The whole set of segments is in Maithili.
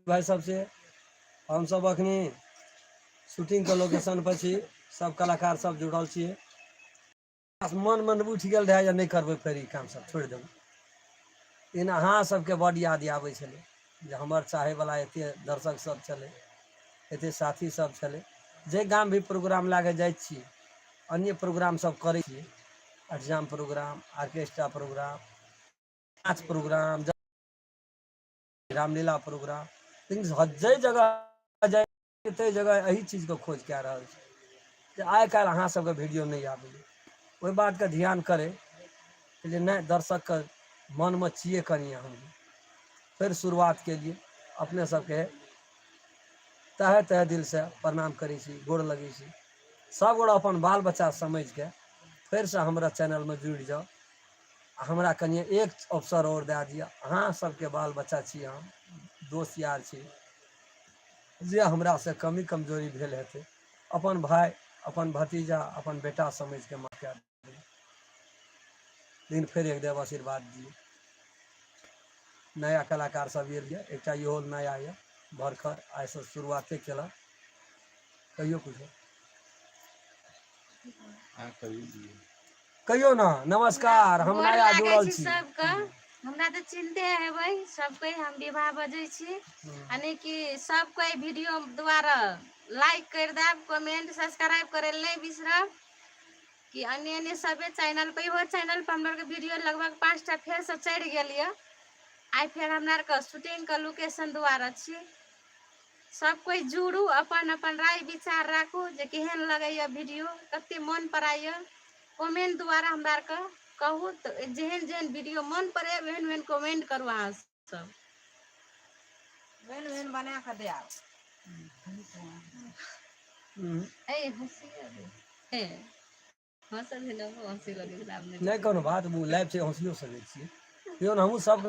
भाइ सबसे हमसब अखनी शूटिंगके लोकेशन पर छी, सब कलाकार सब जुड़ल छियै। मन मन उठि गेल रहए जे नहि करबै फेर ई काम सब छोड़ि देबै, लेकिन अहाँ सबके बड्ड याद आबै छलै जे हमर चाहैवला एते दर्शक सब छलै, एते साथी सब छलै। जाहि गाम भी प्रोग्राम लए कऽ जाइ छी, अन्य प्रोग्राम सब करै छियै, अष्टजाम प्रोग्राम, ऑर्केस्ट्रा प्रोग्राम, नाच प्रोग्राम, रामलीला प्रोग्राम, लेकिन जाहि जगह जाइ ताहि जगह एहि चीजके खोज कए रहल छै जे आइ काल्हि अहाँ सबके वीडियो नहि आबैए। ओहि बातके ध्यान करै जे नहि दर्शकके मनमे छियै कनि हम फेर शुरुआत केलियै। अपने सबके तहे तहे दिलसँ प्रणाम करै छी, गोर लगै छी। सब गोरा अपन बाल बच्चा समझिके फेरसँ हमरा चैनलमे जुड़ि जाउ आ हमरा कनिए एक अवसर आओर दए दिअ। अहाँ सबके बाल बच्चा छी, हम दोस्त यार छी, जे हमरासँ कमी कमजोरी भेल हेतै अपन भाय, अपन भतीजा, अपन बेटा समझिके माफ कए देबै, लेकिन फेर एक देव आशीर्वाद दियौ। नया कलाकार सब आयल यऽ, एकटा इहो नया यऽ भरखर, आइसँ शुरुआते केलक। कहियो किछो कहियो ना। नमस्कार, हम गोर नया लागै जुड़ल छी छी। सबके, हमरा तऽ चिन्हते हेबै सब कोइ, हम विवाह बजै छी। यानी कि सब कोइ वीडियो द्वारा लाइक कर देब, कमेंट सब्सक्राइब करे लए नहि बिसरब कि अन्य अन्य सबे चैनल पर, इहो चैनल पर हमरा आरके वीडियो लगभग 5टा फेरसँ चढ़ि गेल यऽ। आइ फेर हमरा आरके शूटिंगके लोकेशन द्वारा छी। सब कोइ जुड़ू, अपन अपन राय विचार राखू जे केहन लगैए वीडियो, कते मन पड़ैए, कमेंट द्वारा हमरा आरके कहू। तऽ जेहन जेहन वीडियो मन पड़ैए ओहन ओहन कमेंट करू अहाँ सब। ओहन ओहन बना कऽ देब। ए हँसी आबै हे, हँसल हे ने, हँसी लगै छै आब। नहि कोनो बात, ओ लाइव छै, हँसियो सकै छियै। यौ हमहूँ सब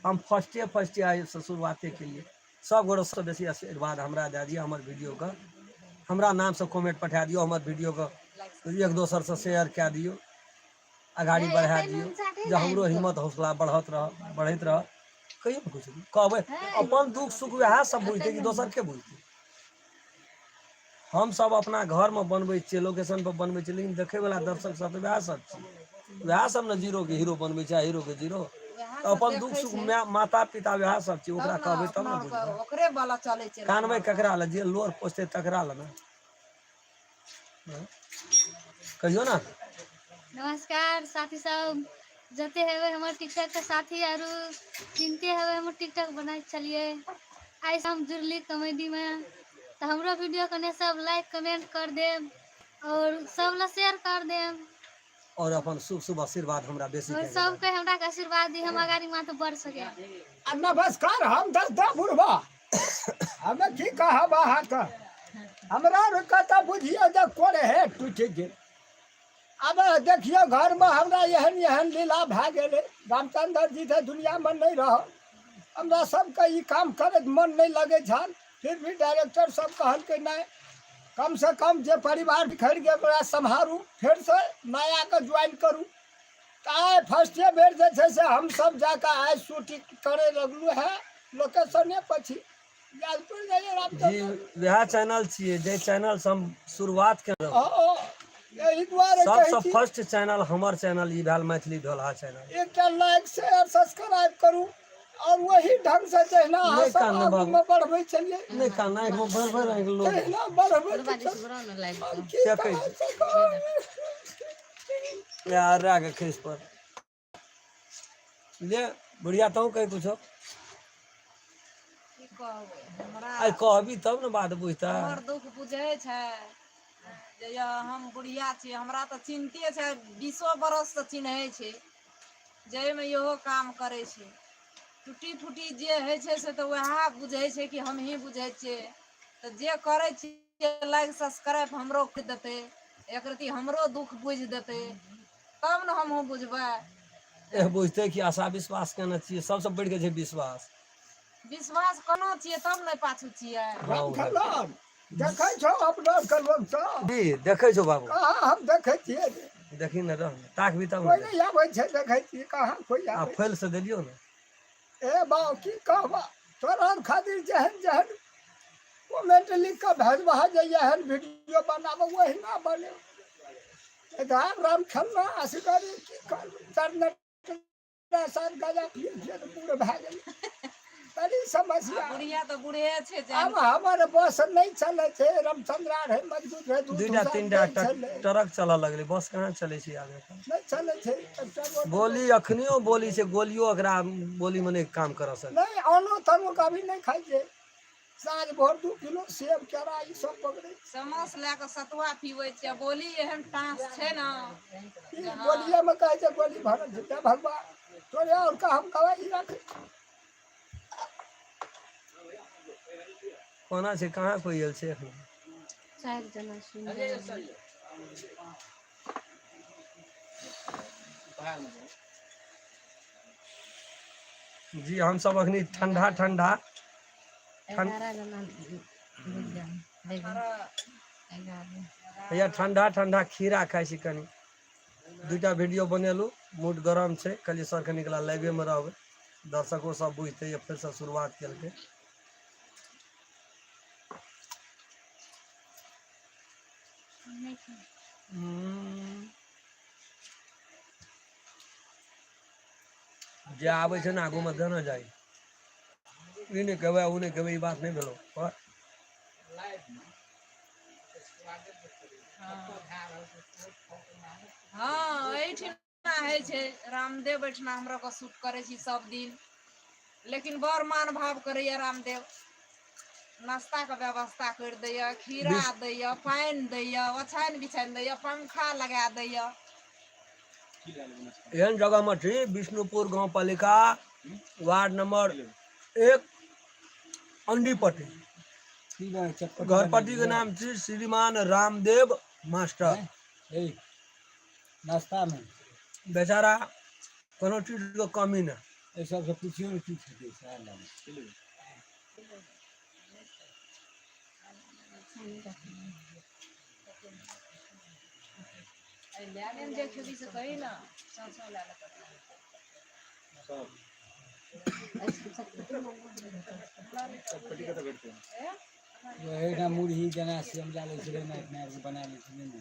हम फर्स्टे फर्स्टे आइसँ शुरुआते केलियै। सब गोटेसँ बेसी आशीर्वाद हमरा दए दिअ, हमर वीडियोके हमरा नामसँ कमेंट पठा दियौ, हमर वीडियोके एक दोसरसँ शेयर कए दियौ, अगाड़ी बढ़ा दियौ जे हमरो हिम्मत हौसला बढ़त रह, बढ़ैत रह। कहियो ने किछु कहबै, अपन दुःख सुख वएह सब बुझतै कि दोसर के बुझतै? हम सब अपना घरमे बनबै छियै, लोकेशन पर बनबै छियै, लेकिन देखै वला दर्शक सब तऽ वएह सब छै, वएह सब ने जीरोके हीरो बनबै छै आ हीरोके जीरो। वएह तऽ सब अपन दुःख देखै सुख छै माय माता पिता वएह सब छै, तब ओकरा ने कहबै तब अपना ने आरके बुझबै। ओकरे बला चलै छै अपना कानबै आरके। ककरा लए, जे लोर पोछतै तकरा लए ने। कहियौ ने। नमस्कार साथी सब, जते हेबै हमर टिकटॉक के साथी आरू चिन्हते हेबै, हमर टिकटॉक बनाइ छलियै, आइ से हम जुड़ली कॉमेडी में, तऽ हमरो वीडियो कने सब लाइक कमेंट कर देब और सब ला शेयर कर देब और अपन शुभ शुभ आशीर्वाद हमरा बेसी और के सबके हमरा के आशीर्वाद दी, हम अगाड़ी मात्र बढ़ सके। आ नमस्कार, हम दस दा बुढ़बा, हमे की कहब अहाँके, हमरा आरके तऽ बुझियौ जे कोड़हे टूटि गेल। आब देखियौ घरमे हमरा एहन एहन लीला भए गेलै। रामचन्द्र जी तऽ दुनिआँमे नहि रहल। हमरा सबके ई काम करैत मन नहि लगै छल, फिर भी डायरेक्टर सब कहलकै नहि, कमसँ कम जे परिवार बिखरि गेल ओकरा सम्हारू, फेरसँ नयाके ज्वाइन करू। तऽ आइ फर्स्टे बेर जे छै से हमसब जाकऽ आइ शूटिंग करै लगलहुँ हेँ, लोकेशने पर छी। याद पड़ि जाइए जी रामचन्द्र। वएह चैनल छियै जाहि चैनल से हम शुरुआत केलहुँ। हँ, एहि दुआरे कहै सबसँ छी। फर्स्ट चैनल हमर चैनल ई भेल, मैथिली ढोलहा चैनल। एकटा लाइक शेयर सब्सक्राइब करू और वही ढंग से जहिना अहाँ नहि सब कानू आगू बाबू। मे बढ़बै छलियै नहि कान आँखिमे भरि भरि आँखि लोक तहिना बढ़बै। बुढ़बा दिस बुढ़ाउ ने लाइव हम के। की देखै कह छी। सकब? यार रा के खसि पर ले बुढ़िया, तहूँ कही कुछो। की कहबै हमरा? आइ कहबी तब ने बात बुझतै। हमर दुख बुझै छै जे य हम बुढ़िया छी, हमरा तऽ चिन्हते छै, 20 बरससँ चिन्है छै, जाहिमे इहो काम करै छै। टूटी फूटी जे होइ छै से तऽ वएह बुझै छै कि हमही बुझै छियै। तऽ जे करै छियै, लाइक सब्सक्राइब हमरो करि देतै, एक रत्ती हमरो दुख बुझि देतै तब ने हमहूँ बुझबै। एह बुझतै कि आशा विश्वास केने छियै, सबसँ बढ़ि कऽ छै विश्वास। विश्वास कोना छियै तब ने पाछू छियै। रामखेलौन देखै छौ अपना आरके लोक सब? जी देखै छौ बाबू। कहाँ हम देखै छियै रे? देखी ने, रह ने, ताकबी तब कोइ ने। नहि आबै छै, देखै छियै कहाँ कोइ आ आबै। फैल से देलियौ ने। ए बाउ की कहबा तोरा खातिर जेहन जेहन कमेंट लिख कऽ भेजबह जे एहन वीडियो बनाबऽ ओहिना बने। राम राम खेलना असगरे की करबै, इंटरनेट साथ गाजा पिए छियै तऽ बूढ़ भए गेलै, बड़ी समस्या। बुढ़िया तऽ बूढ़े छै। आब हमर बस नहि चलै छै। रामचंद्रा रहै मजबूत रहै, दूध 2टा भूसा 3टा नहि छलै। ट्रक चलऽ लगलै, बस कहाँ चलै छै आब एखन? नहि चलै छै ट्रैक्टरो। बोली अखनियो बोली छै, गोलियो एकरा बोली मे नहि काम करऽ सकै। नहि, आनो तानो कभी नहि खाइ छै। साँझ भोर 2 किलो सेब केरा ई सब पकड़ै छै। समस लए कऽ सतुआ पीबै छियै, बोली एहन टाँस छै ने। ई गोलिये मे कहै छै गोली भरल छै। हे भगवान, तोरे और का हम कहबै ई रख। कोना छै, कहाँ कोइ आयल छै एखन? 4 जना सुनि रहल। जी हमसब अखनी ठंडा ठंडा 11 जना 11। भैया ठंडा ठंडा खीरा खाइ छी। कनी 2टा वीडियो बनेलहुँ, मूड गरम छै। कहलियै सर कनी कला लाइवे मे रहबै, दर्शको सब बुझतै। फेरसँ शुरुआत केलकै। जे आबै छै ने आगूमे देना चाही। ई नहि कहबै, ओ नहि कहबै, ई बात नहि भेलौ। पर हँ, एहिठिना होइ छै रामदेव एहिठिना हमरा के शूट करै छी सब दिन, लेकिन बड़ मान भाव करैया रामदेव। नाश्ताके व्यवस्था करि दैया, खीरा दैया, पानि दैया, ओछानि बिछानि दैया, पंखा लगा दैया। एहन जगहमे छी, विष्णुपुर गाँव पालिका, वार्ड नंबर 1, अंडीपट्टी। घरपट्टी के नाम छी श्रीमान रामदेव मास्टर। नाश्ता में बेचारा कोनो चीज के कमी नहि। एहि सबसँ पुछियौ ने की खेतै सएह लए। लए लेन जे खेबी से कही ने, सौंसो लए लेतौ। ओहिठाम मुरही जेना सेम लए लै छलै ने, अपना आरके बना लै छलै ने।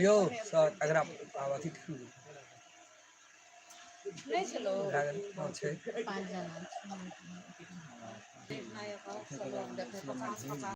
यौ सर, एकरा आब अथी नहि छलो। भए गेल। हँ, छै। 5 जना। 50 50।